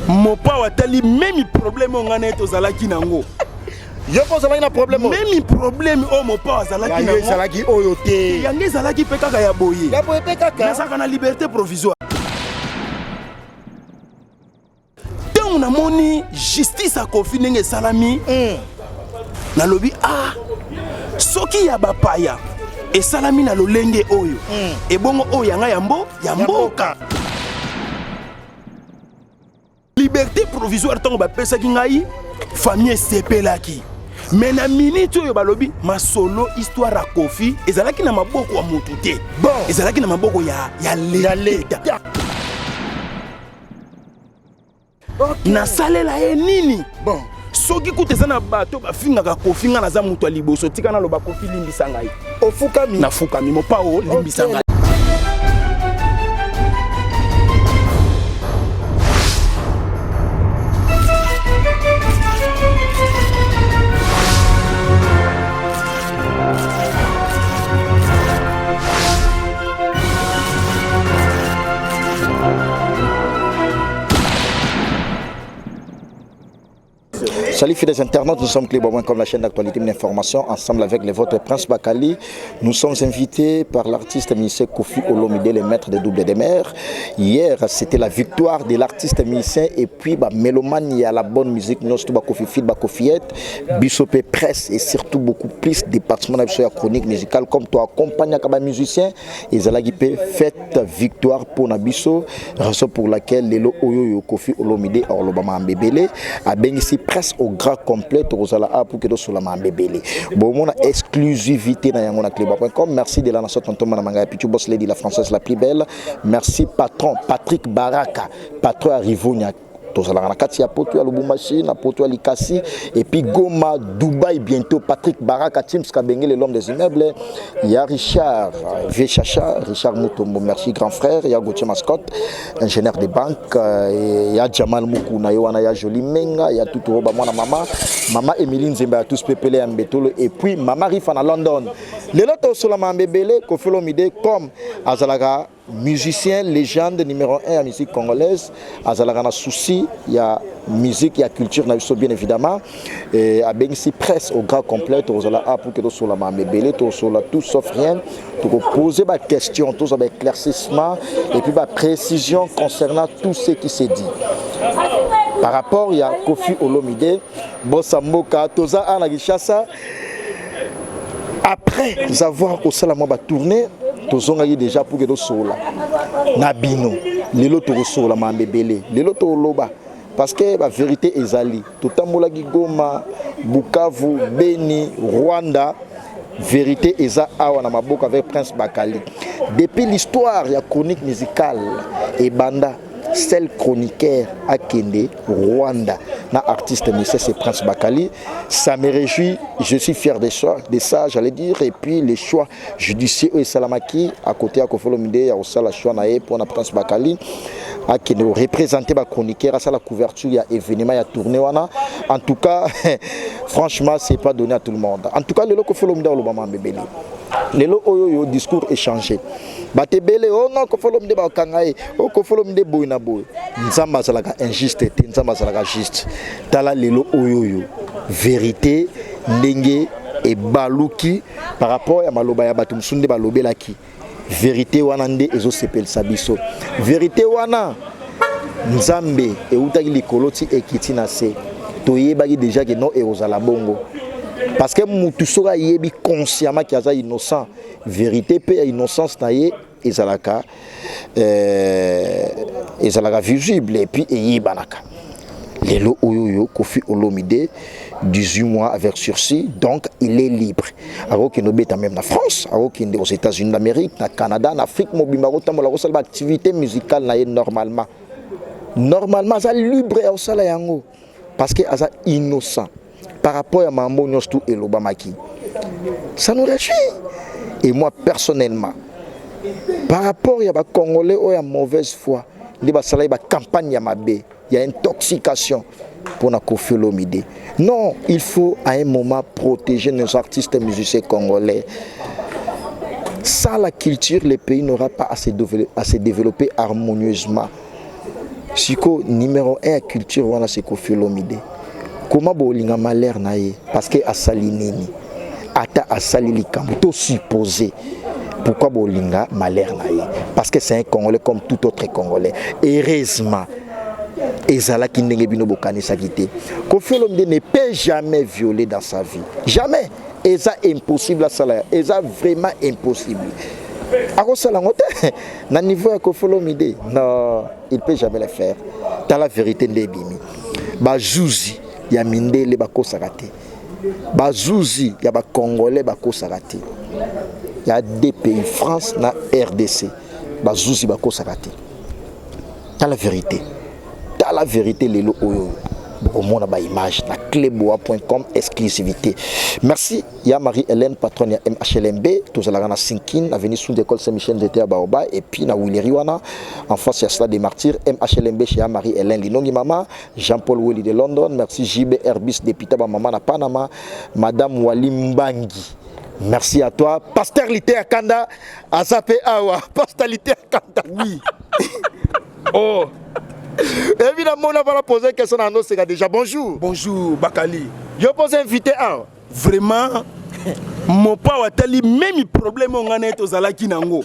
Mopao atali meme problème oyo ngai na ye tozalaki nango. Yo mpo ozalaki na problème oyo? Meme problème oyo Mopao azalaki nango. Ezalaki oyo te. Yango ezalaki mpe kaka ya boye. Ya boye mpe kaka. Nazalaka na liberté provisoire. Ntango namoni justice ya Koffi ndenge esalami, nalobi ah, soki ya bapaya esalami na lolenge oyo, ebongo oyo yanga ya mbo ya mboka. Liberté provisoire ntango bapesaki ngai, famille esepelaki. Mais na minute oyo balobi masolo histoire ya Koffi ezalaki na maboko ya motu te. Bon. Ezalaki na maboko ya leta. Okay. Nasalela ye nini? Bon. Soki kuta eza na bato bafingaka Koffi, nga naza moto ya liboso, tika naloba Koffi limbisa ngai. Ofukami? Nafukami, Mopao limbisa ngai. Salut fidèles internautes, nous sommes Clébois comme la chaîne d'actualité d'information, ensemble avec les vôtres Prince Bakali. Nous sommes invités par l'artiste musicien Koffi Olomide, le maître des doubles des mers. Hier, c'était la victoire de l'artiste musicien et puis bah, mélomane, il y a la bonne musique, nous sommes Koffi Fil, Kofiette, Bissopé Presse et surtout beaucoup plus département de la chronique musicale comme toi, accompagne comme musicien et Zalagi P, fête victoire pour Nabiso, raison pour laquelle lelo oyo Koffi Olomide Orlobama Mbebele a bengisi presse au grand complet tozala a pour que tosolama mbebele. Bon, mon exclusivité na yango na cleboa.com. Merci de la nation tonton Manamanga Pichu Boss Lady la française la plus belle. Merci patron Patrick Baraka, patron à Rivonia. Tozalaka na kati ya poto ya Lubumbashi, na poto ya Likasi et puis Goma, Dubaï bientôt. Patrick Baraka, Teams Kabengele, l'homme des immeubles. Il y a Richard Véchacha, Richard Mutombo, merci grand frère. Il y a Gauthier Mascotte, ingénieur des banques. Il y a Jamal Mukuna, il y a Jolie Menga, il y a tout Roba, moi, maman, maman Émilie Nzemba, tous Pépélé Mbetolo et puis maman Rifa na London. Lelo tosolama mbebele, Koffi Olomide comme azalaka musicien légende numéro 1 ya musique congolaise, azalaka na souci ya musique ya culture na biso bien évidemment. Et abengisi presse au grand complet tozala a pour que tosolama mbebele, tosola tout sauf rien, poser ba question, toza ba éclaircissement et puis ba précision concernant tout ce qui s'est dit par rapport ya Koffi Olomide. Bossa Mboka toza a na Kinshasa après avoir kosala mwa ba tournée, tozongaki déjà pour que tosola na bino. Lelo tokosola mambebele, lelo toloba parce que ba vérité ezali. Totambolaki Goma, Bukavu, Beni, Rwanda, vérité eza awa na maboko avec Prince Bakali. Depuis l'histoire ya chronique musicale et banda seul chroniqueur akende Rwanda na artiste musicien c'est Prince Bakali. Ça me réjouit, je suis fier de ça, de ça j'allais dire. Et puis les choix judiciaires et Salamaki à côté à Koffi Olomide ya osala choix na ye pour na Prince Bakali akende représenter ba chroniqueur à la couverture ya événement ya tournée wana. En tout cas franchement c'est pas donné à tout le monde. En tout cas lelo Koffi Olomide oloba mambebele, lelo oyo yo discours échangé batebele oh non Koffi Olomide ba kanga ye, oh Koffi Olomide boy na boy. Nzambe azalaka injuste te, Nzambe azalaka juste. Tala lelo oyo yo vérité ndenge ebaluki par rapport ya maloba ya bato mosusu nde balobelaki. Vérité wana nde ezosepelisa biso. Vérité wana Nzambe eutaki likolo ti ekiti na se. Toyebaki déjà que non ekozala bongo. Parce que mutu soki ayebi consciemment ki aza innocent, vérité pe ya innocence na ye ezalaka ezalaka visible et puis eyebanaka. Lelo oyo yo Koffi Olomide 18 mois avec sursis, donc il est libre. Akokende obeta même na France, akokende aux États-Unis d'Amérique, na Canada, na Afrique mobimba, akotambola akosala ba activité musicale na ye normalement. Normalement aza libre ya kosala yango parce que aza innocent par rapport à mambo nyonso tout elobamaki. Ça nous réjouit. Et moi personnellement, par rapport ya ba Congolais oyo ya mauvaise foi, nde basalaki ba campagne ya mabe, ya intoxication pour na Koffi Olomide. Non, il faut à un moment protéger nos artistes et musiciens congolais. Sans la culture, le pays n'aura pas à se développer harmonieusement. Siko numéro 1 ya culture wana, c'est Koffi Olomide. Comment bolinga malheur na ye? Parce que asali nini? Ata asali likambo to supposé, pourquoi bolinga malheur na ye? Parce que c'est un Congolais comme tout autre Congolais. Heureusement, ezalaki ndenge bino bokanisaki te. Koffi Olomide ne peut jamais violer dans sa vie, jamais. Eza impossible asala, eza vraiment impossible. Akosala yango te na niveau ya Koffi Olomide. Non, il peut jamais le faire. Tala, vérité nde ebimi. Bazuzi ya mindele bakosaka te, bazuzi ya Bacongolais bakosaka te. Ya deux pays, France na RDC, bazuzi bakosaka te. Tala vérité, tala vérité. Lelo oyo bokomona baimage na cleboa.com, exclusivité. Merci ya Marie-Hélène, patronne ya MHLMB. Tozalaka na Sinkin, avenue Sund, école Saint-Michel, nzete ya baoba, et puis na Wileri wana, en face ya Stade des Martyrs. MHLMB chez ya Marie-Hélène Linongi. Mama Jean-Paul Weli de London, merci. JB Herbis, député bamama na Panama. Madame Wali Mbangi, merci à toi. Pasteur Lité Akanda aza mpe awa. Pasteur Lité Akanda. Oui, oh. Évidemment, on va poser une question à nos déjà. Bonjour. Bonjour, Bakali. Je pose invité awa. Vraiment, Mopao atali même problème oyo ngai na ye tozalaki nango.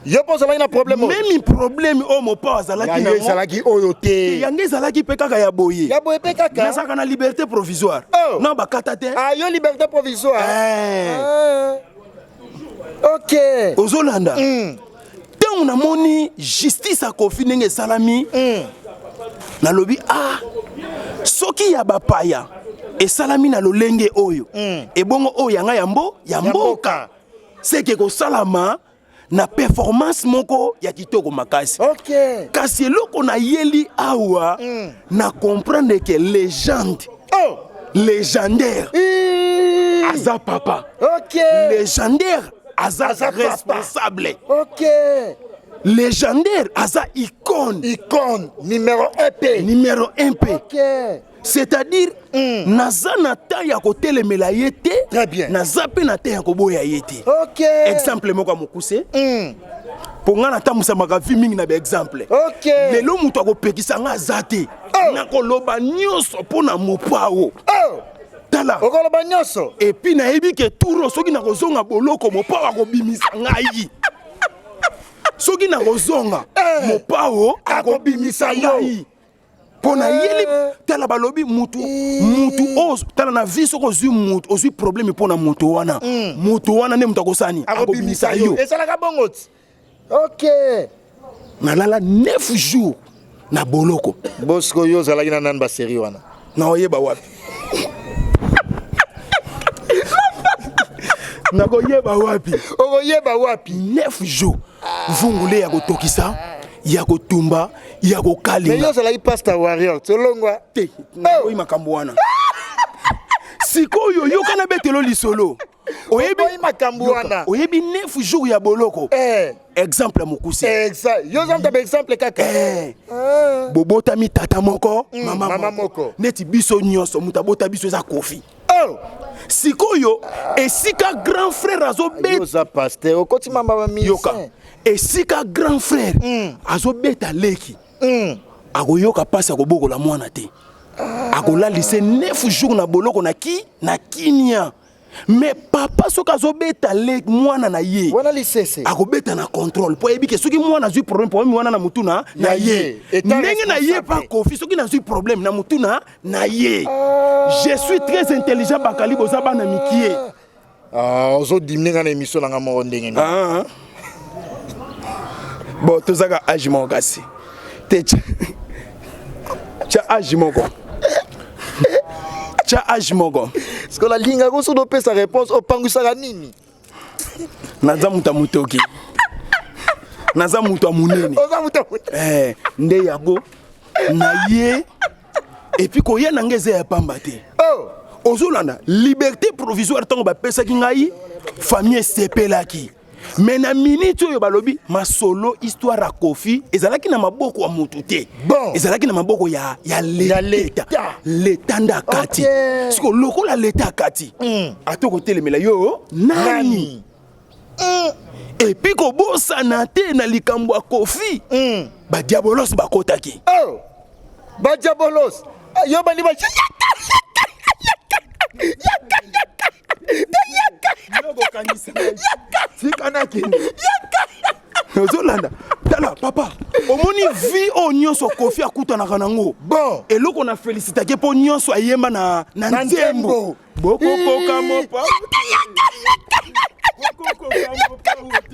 Yo mpo ozalaki na problème oyo? Même problème oyo Mopao azalaki yango nango. Ezalaki oyo te? Yango ezalaki mpe kaka ya boye. Ya boye mpe kaka. Nazalaka na liberté provisoire. Oh. Na bakata te. Ah, yo liberté provisoire. Eh. Ah. Ok. Ozolanda, ntango namoni justice ya Koffi ndenge esalami, nalobi: ah, soki ya bapaya esalami na lolenge oyo, ebongo oyo yanga ya mboka mboka. Seke kosalama na performance moko ya kitoko makasi. Kasi eloko nayeli awa, na comprendre ke légende, Oh. légendaire Ii. aza papa. Légendaire aza, Aza papa. responsable. Légendaire aza icône. Icône numéro 1 p. Numéro 1 p. C'est-à-dire, naza na temps ya kotelemela ye te. Très bien. Naza mpe na temps ya koboya ye te. Exemple moko ya mokuse, mpo ngai natambusamaka vie mingi na baexemple. Lelo moto akopekisa nga aza te. Oh. Nakoloba nyonso mpo na Mopao. Oh. Tala. Okoloba nyonso. Et puis nayebi ke turo soki nakozonga boloko, Mopao akobimisa ngai. Soki nakozonga, Eh. Mopao akobimisa Akobimisa yo. ngai mpo nayeli. Eh. Tala, balobi mutu mutu oyo, tala, na vie soki ozwi mutu, ozwi problème mpo na moto wana, moto wana nde moto akosani? Akobimisa yo. Ezalaka bongo ti. Ok. Nalala 9 jours na boloko. Bosiko yo ozalaki na nani basérie wana? Nakoyeba wapi? Nakoyeba wapi? Okoyeba wapi? 9 jours, vungule ya kotokisa, ya kotumba, ya Mais yo kokalinga. Ozalaki pasteur warrior, tolongwa. Te, nakoyi makambo wana. Sikoyo yoka, na betelo lisolo. Oyebi Oboyi makambo Yoka, wana. Oyebi 9 jours ya boloko? Exemple ya mokuse. Exact, yo oza moto ya baexemple kaka. Ah. Bobotami tata moko, mama, mama moko. Neti biso nyonso, moto abota biso eza Koffi. Oh. Sikoyo esika grand frère azobeta Yo oza pasteur, okoti mamba Yoka, bamusicien. Esika grand frère azobeta leki, akoyoka mpasi ya kobokola mwana te. Akolalisa 9 jours na boloko na ki na kimia. Mais papa soki azobeta le mwana na ye, wana lisese. Akobeta na contrôle, mpo ayebi ke soki mwana azwi problème, problème wana na mutu na Ya ye. ye. Étant Ndenge na ye pa responsable. Koffi, soki nazwi problème na mutu na ye. Je suis très intelligent, Bakali, boza bana mikie. Ah, ozodimine nga na émission na nga moko ndenge nini? Ah. Bon, tozaka age moko, kasi te tya age moko, tya age moko. Sikoyo nalingaka soki opesa réponse, opangwisaka nini? Naza moto ya motoki, naza moto ya monene. Oza moto. Eh, nde yango na ye. Et puis koya na ngai eza ya pamba te. Oh. Ozolanda, liberté provisoire ntango bapesaki ngai, famille esepelaki. Mais na minute oyo balobi masolo, histoire ya Koffi ezalaki na maboko ya motu te. Bon. Ezalaki na maboko ya Ya leta. l'État. Leta nde akati. Siko lokola leta akati, ata kotelemela yo nani? Nani? Et puis kobosana te na likambo ya Koffi. Badiabolos bakotaki. Oh! Badiabolos ah, yo bandi ba tika nakende, ozolanda. Tala papa, omoni vie oyo nyonso Kofi akutanaka nango. Bon. Eloko na félicitaki mpo nyonso ayemba na Na nzembo. Nzembo. Bokokoka mopa, bokokoka mopa.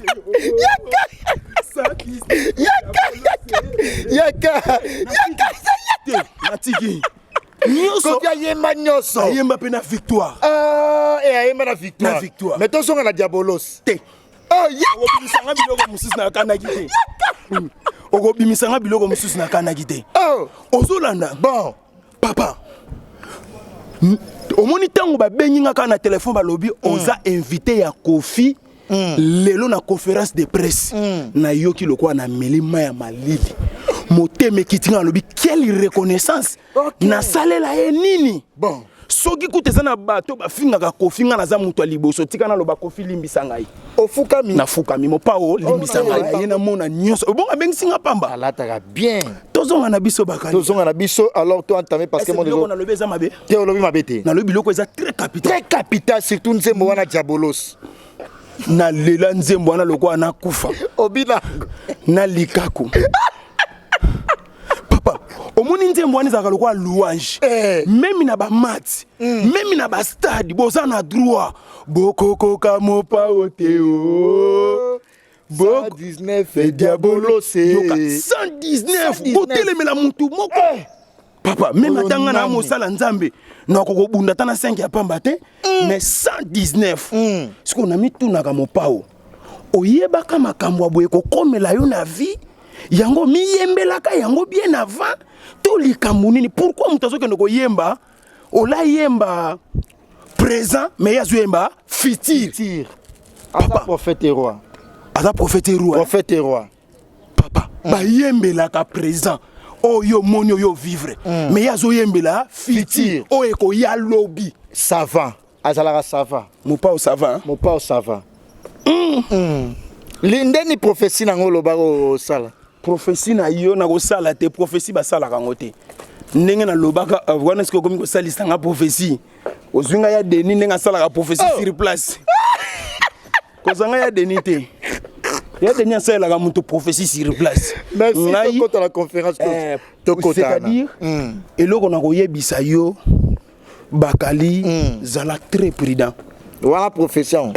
Yaka. Te, natiki nyonso. Kofi ayemba nyonso. Ayemba mpe na victoire. Ah, e ayemba na victoire. Na victoire. Mais tozonga na diabolos. Te. Oh, ya. Okobimisanga biloko mosusu nakanaki te. Okobimisanga biloko mosusu nakanaki te. Oh. Ozolanda? Bon. Papa, omoni ntango babengi nga kaka na telefone, balobi oza invité ya Kofi lelo na conférence de presse, nayoki lokola nameli mai ya malili, motema ekiti nga. Alobi quelle reconnaissance! Nasalela ye nini? Bon. Soki kuta eza na bato bafingaka Kofi, nga naza moto ya liboso. Tika naloba, Kofi, limbisa ngai. Ofukami. Nafukami, mopao, limbisa ngai. Ye namona nyonso obongo abengisi nga pamba. Alataka bien. Tozonga na biso, Bakali. Tozonga na biso. Alors to entamé parce que Est-ce biloko nalobi eza mabe? Te, olobi mabe te. Nalobi biloko eza très capital. Très capital, surtout nzembo wana diabolos. Nalela nzembo wana lokola nakufa. Obina. Na likaku, papa, omoni nzembo wana ezalaka lokola louange. Même na bamatch, même na bastade, boza na droit, bokokoka mopao te o. 119 diabolos. Yoka, 119 botelemela mutu moko. Papa, même Oyo atanga na nani? mosala Nzambe, nakokobunda ata na 5 ya pamba te, mais 119. Sikoyo na mitunaka, mopao, oyebaka makambo ya boye kokomela yo na vie yango, miyembelaka yango bien avant to likambo nini? Pourquoi moto azokende koyemba, olayemba présent, mais ye azoyemba futur? Tir aza. Papa. Prophète et roi. Aza prophète et roi. Prophète et roi. Papa, bayembelaka présent oyo omoni, oyo vivre, mais ye azoyembela futur. Futur. Oyo ekoya lobi. Savant, azalaka savant. Mopao, savant, hein? Mopao savant. Ndeni prophétie nango olobaka osala? Prophétie na yo nakosala te. Prophétie basalaka yango te ndenge nalobaka wana. Soki okomi kosalisa nga prophétie, ozwi ngai ya Deni ndenge asalaka prophétie. Oh. Sur place, kozwa ngai ya Deni te. Ya Deni asalelaka moto prophétie sur place. Merci. Ngai Tokota na conférence. Tokota. C'est-à-dire, eloko na koyebisa yo, Bakali, zala très prudent. Wana prophétie yango.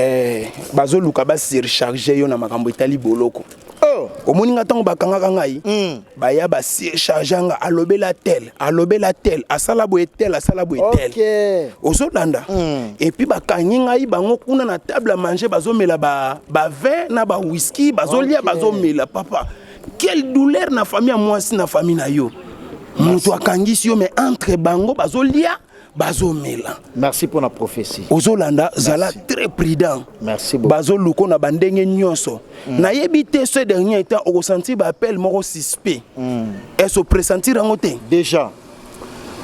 Bazoluka basurcharge yo na makambo etali boloko. Oh. Omoni nga, ntango bakangaka ngai, baya basurcharge nga, alobela tel, alobela tel, asala boye tel, asala boye tel. Ozolanda? Et puis bakangi ngai, bango kuna na table à manger bazomela ba vin na bawhisky, bazolia, bazomela. Papa, quelle douleur na famille ya mwasi, na famille na yo, moto akangisi yo, mais entre bango bazolia, bazomela. Merci pour la prophétie. Ozolanda? Zala très prudent. Merci beaucoup. Bazoluka na bandenge nyonso. Nayebi te, ce dernier temps okosentir baappel moko suspect. Est opressentir yango te? Déjà.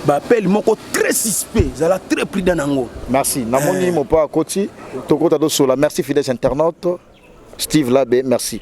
Baappel moko très suspect, zala très prudent nango. Merci. Namoni mopa akoti, tokota dosola. Merci, fidèles internautes. Steve Labé, merci.